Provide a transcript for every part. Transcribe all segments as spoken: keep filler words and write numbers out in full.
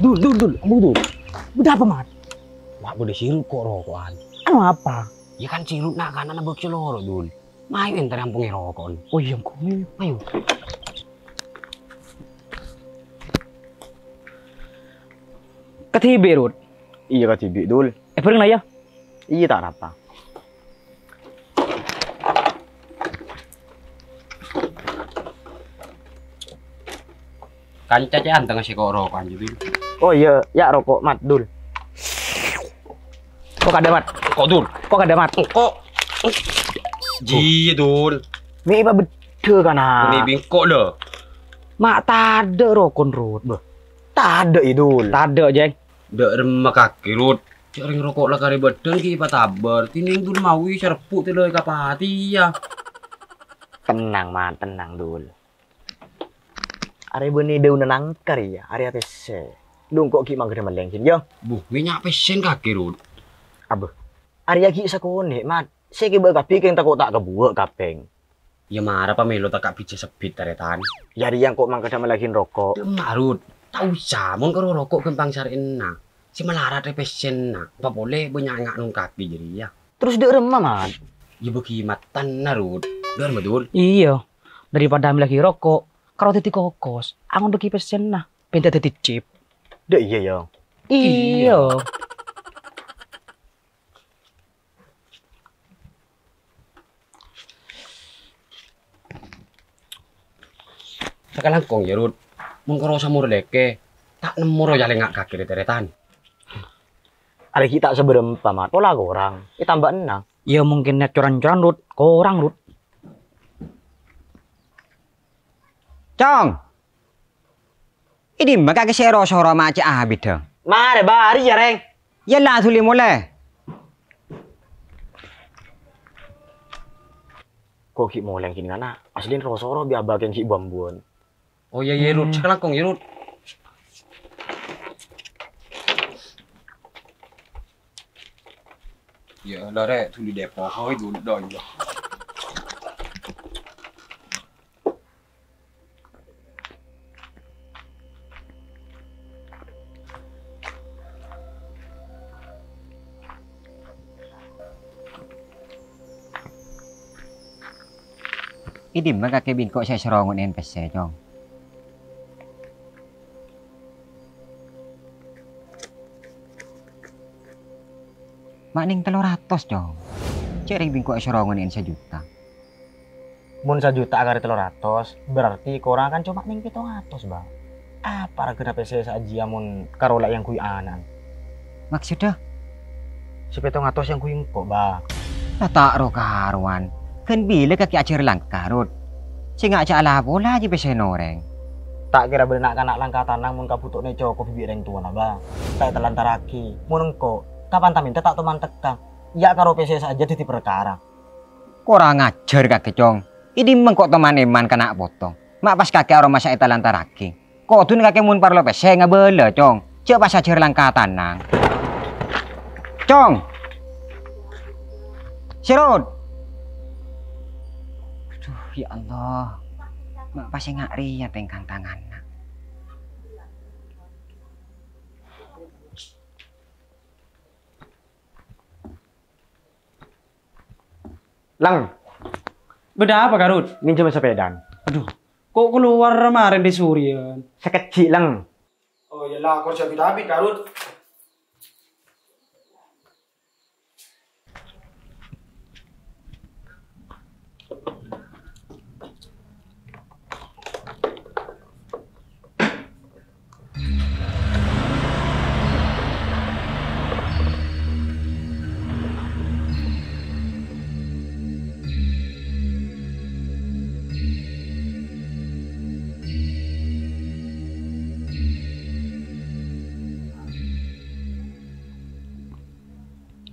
Dul, Dul, Dul, ambu, Dul. Bâdâ apa, Mat? Wah, bâdâ si Rut ko' roko'an. Anu apa? Ya kan si Rut na'-kana'na bâk sè loro, Dul. Mayu èntar ampong è roko'an. Oh iya, engko' mayu. Mayu. Kadhibi', Rut. Iyâ, kadhibi', Dul. È, bhâreng la, yâ? Iyâ, ta' napa. Kanca cè' anteng sè ko' roko'an, Dul. Oh iyâ, yâ' roko', Mat, Dul. Ko' kadâ, Mat? Ko', Dul. Ko' kadâ, Mat? Ko'. Jiyâ, Dul. Mè' pabheddhâ kana'. Ini bingko' lho. Ma' tadâ' rokon, Rut, bâh. Tadâ', yâ, Dul. Tadâ', Jeng. Dâ' remma kakè, Rut. Cè' orèng roko' la karè bâdân ghi' èpatabâr. Dinèng Dul mawi sarebbhu' tèlè kapatèya. Tenang, Mat, tenang, Dul. Arè bânnè dâunna nangka rèya, arèya pèssè. Dhu engko' ghi' mangghâdhâ mellèng, Jin, yâ. Buh, mè' nya' pèssèna kakè, Rut. Abbâ. Arèya ghi' sakonè', Mat. Sè kèbâ kabbhi kèng tako' ta' kabuwâ' kapèng. Yâ mara pamèlo ta' kabhijjhâ sebbit, tarètan. Yâ rèya engko' mangghâdhâ mellèaghin roko'. Dâ' emma, Rut. Ta' osa, mon karo roko' ghâmpang sarè'na. Sè malarat rè pèssèna. Apa polè bânnya' nga' nongkapè jârèya. Terros dâ' remma, Mat? Yâ bâgi mattanna, Rut. Dâ' remma, Dul? Iyâ. Daripada mellèaghi roko', karo dhâddhi kokos. Angondhughi pèssèna. Bân ta' dhâddhi cip. Dâ' iyâ, yâ. Iyâ. Iyâ. Sakalangkong, yâ, Rut. Mon karo samor lèkè, ta' nemmo rowa lènga' kakè rè-tarètan. Arè ghi' ta' sabârâmpa, Mat. Pola korang. Ètambâ'âna. Yâ, mungkin nèt coran-coran, Rut. Korang, Rut. Cong! È dimma kakè sè ro-soro ma' cè' abidhâ? Marè, Ba, arèya, Rèng. Yâ la, dhuli molè. Ko' ghi' molè kèng, Nana. Aslina ro-soro bi' Abah kèng ghi' bu-ambuwân. Oh, iyâ, iyâ, Rut. Hmm. Sakalangkong, yâ, Rut. Yâ, la, Rè', dhuli dâpa', hoi, dhuli, dâ', iyâ. È dimma kakè bingko' sè soro ngonè'è pèssè, Cong? Ma' nèng tello ratos, Cong. Cè' rèng bingko' èsoro ngonè'è sajuta. Mon sajuta akarè tello ratos, berarti korang kan coma nèng pèttong atos, Bang. Apa ragana pèssè sè ajiyâ mon karo la èangghuy ana'na? Maksoddhâ? Sè pèttong atos èangghuy engko', Bang. La ta' ro-karowan. Ghân bilâ kakè ajhâr langka, Rut? Sènga' jhâ' la-pola jiyâ pèssèna orèng. Ta' kèra bâdâ na'-kana' langka tanang mon kabhutowanna ècokobhi bi' rèng towana, Bang. Ta' ètalantarraghi. Mon engko', kapan ta' mènta ta' toman tekka. Yâ karo pèssè saja dhâddhi parkara. Korang ajhâr kakè, Cong. È dimma engko' toman èman kana' poto. Ma' pas kakè aromasa ètalantarraghi. Kodhuna kakè mon parlo pèssè ngabâlâ, Cong. Jhâ' pas ajhâr langka tanang. Cong! Sirut! Aduh, ya Allah. Ma' pas ènga' rèya tèngkang tanganna. Lèng. Bâdâ apa, Karut? Minjem sepèdana. Aduh, ko' kalowar marèn dâri sorèyan? Sakejjhi', Lèng. Oh, iyâ la, ko' jhâ' bit-abit, Karut.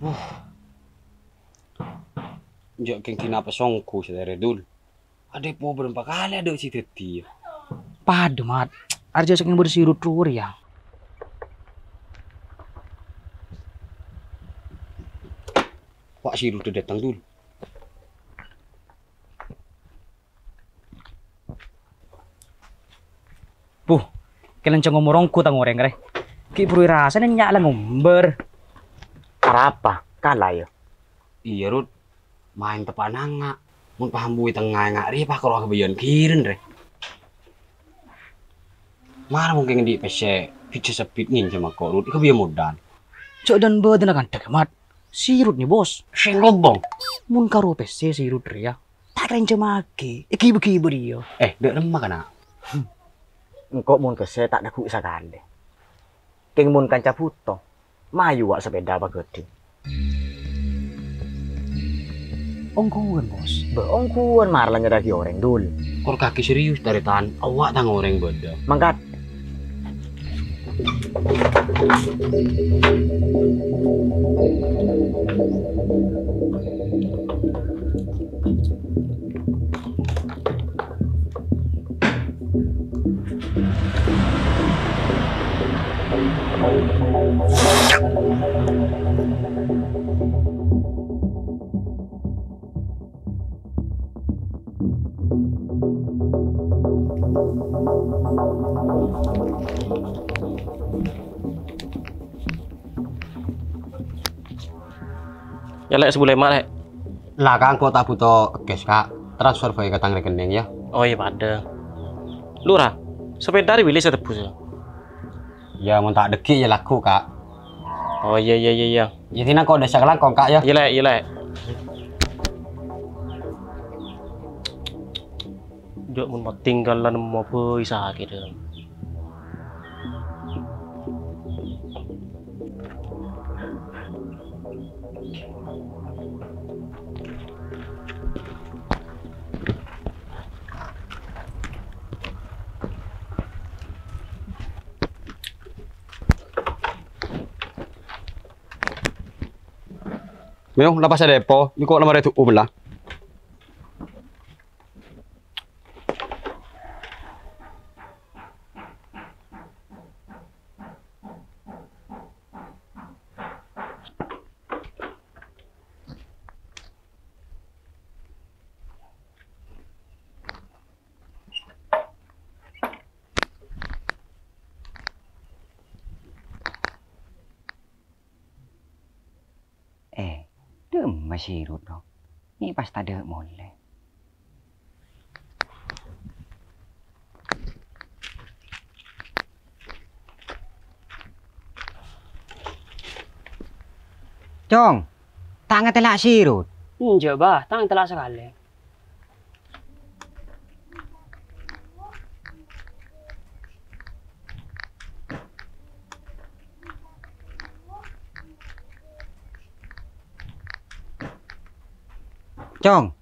Wuh. Jhâ' kèng dinah pasongghu satèya, Dul. Adâ' po bârâmpa kalè adâ' sè dhâddhi, yâ? Padâ, Mat. Arjâ sakèng bâdâ sirut rowa rèya. Wa' sirut dâteng, Dul. Buh, kèlèncèng omor ongghu tang orèng, rè. Ghi' buru èrasaè nya' la ngombâr. Arapa? Kala, yâ? Iyâ, Rut. Maèn teppa'na nga'. Mon pas ambu è tengnga nga' rèya pas karo kabâjâ'ân kirèn, rè. Mara mungkin andi' pèssè, bisa sebbit ngènjhâmma ko', Rut. Kabâjâ modal. Jhâ' dân bâdânna kantha, Mat. Si Rut nè, Bos. Sèngko', Bong. Mon karo pèssè si Rut rèya, ta' kèra ènjhâmaghi, èghibâ-ghibâ rèya. Eh, dâ' remma kana'? Engko' mon pèssè ta' dâggu' sakalè. Kèng mon kanca bhuto, mayu wa' sapèda paghâdhing. Ongghuwân, Bos. Bâ, ongghuwân mara la nyarèyaghi orèng, Dul. Kor kakè serius, tarètan. Awwa' tang orèng bâdâ. Mangkat. Yâ, Lè', sabulâ lèma', Lè'. La, Ka', engko' ta' bhuto cash, Ka'. Transfer bhâi ka tang rekening, yâ. Oh, iyâ, padâ. Lora, sapèda rè bilâ sè tebbhus, yâ? Yâ, mon ta' dâggi', yâ, lagghu, Ka'. Oh, iyâ, iyâ, iyâ, iyâ. Yâ, dinah engko' dâssa ka langkong, Ka', yâ. Iyâ, Lè', iyâ, Lè'. Jhâ' mon matinggal la nemmo bhâi sakèdhâ. Mèo, la pas è depo, engko' la marè du'u mella. Eh, dâ'emma si Rut, ro? Mè' pas tadâ' molè. Cong, ta' ngatela' si Rut? Enjâ', Bah, ta' ngatela' sakalè. Cong,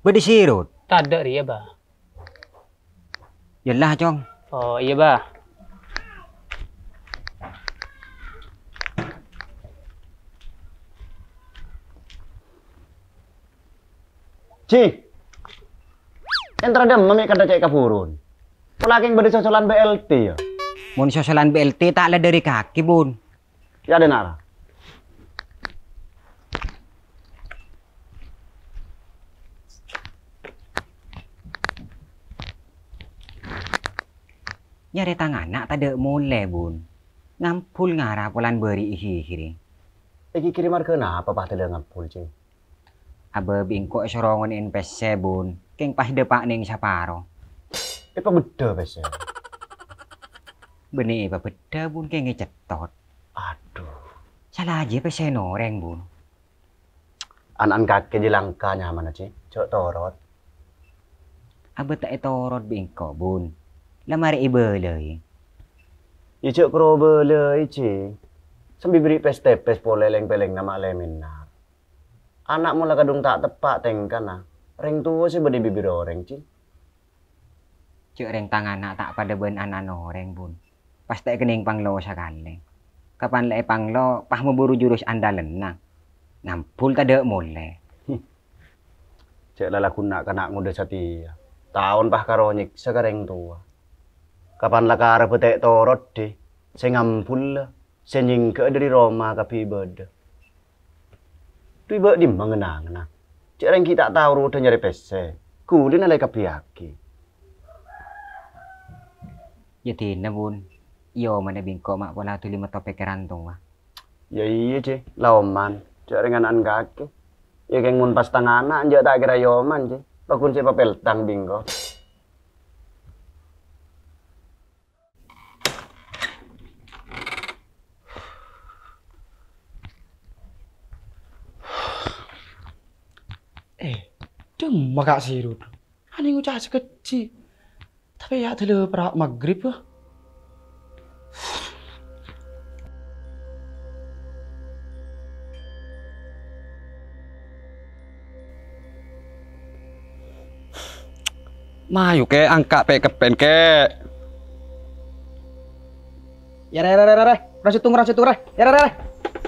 bâdâ si Rut? Tadâ' rèya, Bah. Yâ la, Cong. Oh, iyâ, Bah. Ji. Èntar dâ'emma mè' kadhâ' cè' kabhurun. Pola kèng bâdâ sosolan B L T, yâ? Mon sosolan B L T ta' la dâri kakè, Bun. Yâ, dâna' ra. Nyarè tang ana' tadâ' molè, Bun. Ngambul ngara polana bâri' è ghighiri. È ghighiri marghâ napa pas tadâ' ngambul, Ji? Abâ bi' engko' èsoro ngonè'è pèssè, Bun. Kèng pas dâpa' neng saparo. Èpabheddhâ pèssè? Bânnè èpabheddhâ, Bun, kèng ècettot. Adhu. Sala jiyâ pèssèna orèng, Bun. Ana'na kakè jiyâ langka nyamana, Ji. Jhâ' torot. Abâ ta' ètorot bi' engko', Bun. La marè èbâlâi. Yâ, jhâ' karo bâlâi, Ji. Sambi bâri' pès-tèpès polè lèng-pèlèngnga ma' lè-mènna. Ana' mola kadhung ta' teppa' tèngkana, rèng towa sè bâdâ è bibir orèng, Ji. Jhâ' rèng tang ana' ta' padâ bân ana'na orèng, Bun. Pas ta' èkennèng panglo sakalè. Kapan la èpanglo, pas maburu jurus andhâlenna. Ngambul tadâ' molè. Jhâ' lalaghuna kana' ngodâ satèya. Taon pas karo nyèksa ka rèng towa. Kapan la karabhâ ta' ètorot, Dhi, sè ngambulla. Sè nyèngghâ'â dâri roma kabbhi bâdâ. Dhi bâ' dimma ngen-angenna? Jhâ' rèng ghi' ta' tao rodhâ nyarè pèssè. Ghulina la èkabbhiyâghi. Yâ dinah, Bun. Iyâ, omana bi' engko' ma' pola dhuli metto pèkkèran towa. Iyâ, iyâ, Jè. La oman. Jhâ' rèng ana'na kakè. Iyâ, kèng mon pas tang ana', enjâ' ta' kèra iyâ oman, Jè. Paghun sè papèltang bi' engko'. Eh, dâmma Ka' Sirut. Anèng ngoca' sakejjhi'. Tapè yâ' dâlâ para' maghrib, bâh. Mayu, Kè', angka' pè'-keppèn, Kè'. Yâ, rè, rè, rè, rè, rè. Rè, sèttong, rè, sèttong, rè. Yâ, rè, rè, rè.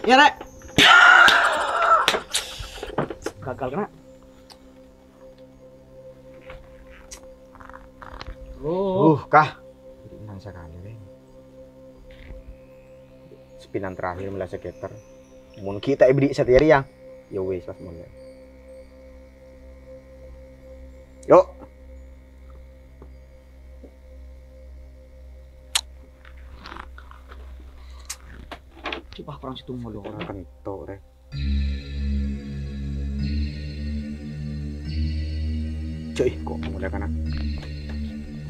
Yâ, rè. Gagal kèna. Uh, Kah. Nang sakalè, rè. Sapinan terakhir mèla sekitar. Mon ghi' ta' èberri' satèya rèya, yâ wis, pas molè. Yo. Coba kurang sèttong molè ora kento, rè. Cok, ih, kok mulai kana?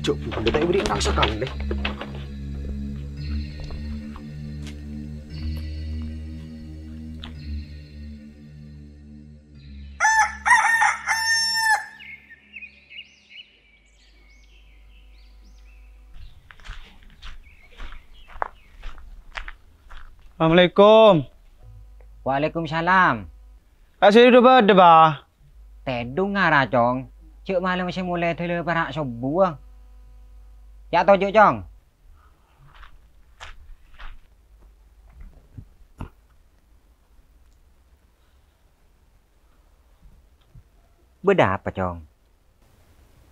Cok, bukan ta' èberri' nang sakalè. Assalamualaikum. Waalaikumsalam. Ka' Sirut bâdâ, Bah? Tèdhung ara, Cong. Jhâ' malem sè molè dâlâ para' sobbhuwâ. Yâ' toju', Cong. Bâdâ apa, Cong?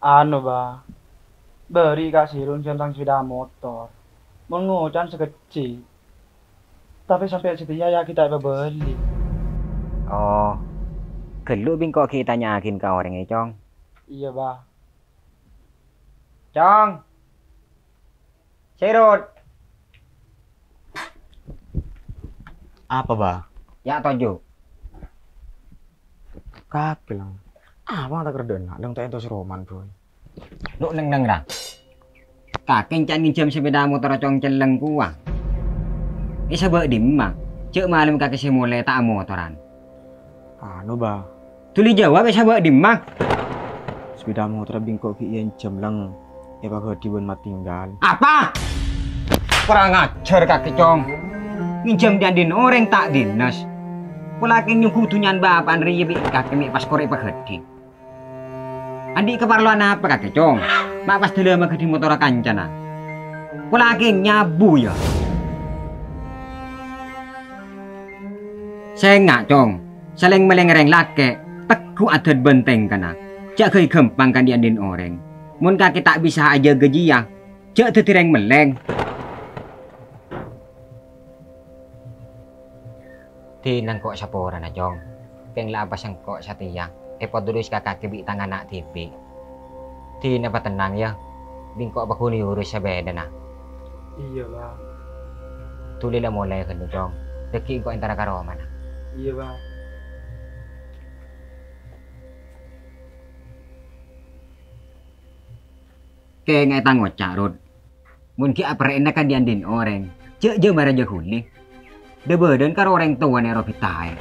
Anu, Bah. Bâri' Ka' Sirut jhântang sepèda motor. Mon ngocan sakejjhi'. Tapè sampè' satèya yâ ghi' ta' èpabâli. Oh. Ghâllu bi' engko' ghi' tanya'aghin ka orèngnga, Cong. Iyâ, Bah. Cong. Sirut. Apa, Bah? Yâ' toju'. Kakè, Lèng. Apa ta' kerdhâna, Lèng, ta' entos roman, Boy. Lu neng-neng, ra. Kakè ca'na ngènjhâm sepèda motor Cong celleng kowa. Èsabâ' dimma? Jhâ' malem kakè sè molè ta' amotoran. Anu, Bah. Dhuli jawab, èsabâ' dimma? Sepèda motor bi' engko' ghi' ènjhâm, Lèng. Èpaghâdhi bân matinggal. Apa? Kurang ajar kakè, Cong. Ngènjhâm dhi'-andhi'na orèng ta' dhina. Pola kèng nyongghu dhunnyana bapa'na rèya bi' kakè mè' pas kor èpaghâdhi. Andi' kaparlowan apa kakè, Cong? Ma' pas dâlâ maghâdhi motorra kancana. Pola kèng nyabu, yâ? Sènga', Cong, salèng-mèlèng rèng lakè', tegghu' adât bân tèngkana. Jhâ' ghâi ghâmpang ka dhi'-andhi'na orèng. Mon kakè ta' bisa ajâgâ jiyâ, jhâ' dhâddhi rèng mellèng. Dina engko' saporana, Cong. Kèng la pas engko' satèya èpadurus ka kakè bi' tang ana' dhibi'. Dina patennang, yâ. Bi' engko' paghun èurus sabhâdhâna. Iyâ, Bah. Dhuli la molè ghâllu, Cong. Dâgghi' engko' entara ka romana. Iyâ, Bah. Kèngaè tang oca', Rut. Mon ghi' aparè'na ka dhi'-andhi'na orèng, jhâ' jhâ' mara jhâ' ghuli. Dhâ-bâdhân karo orèng towana èro bhitaè.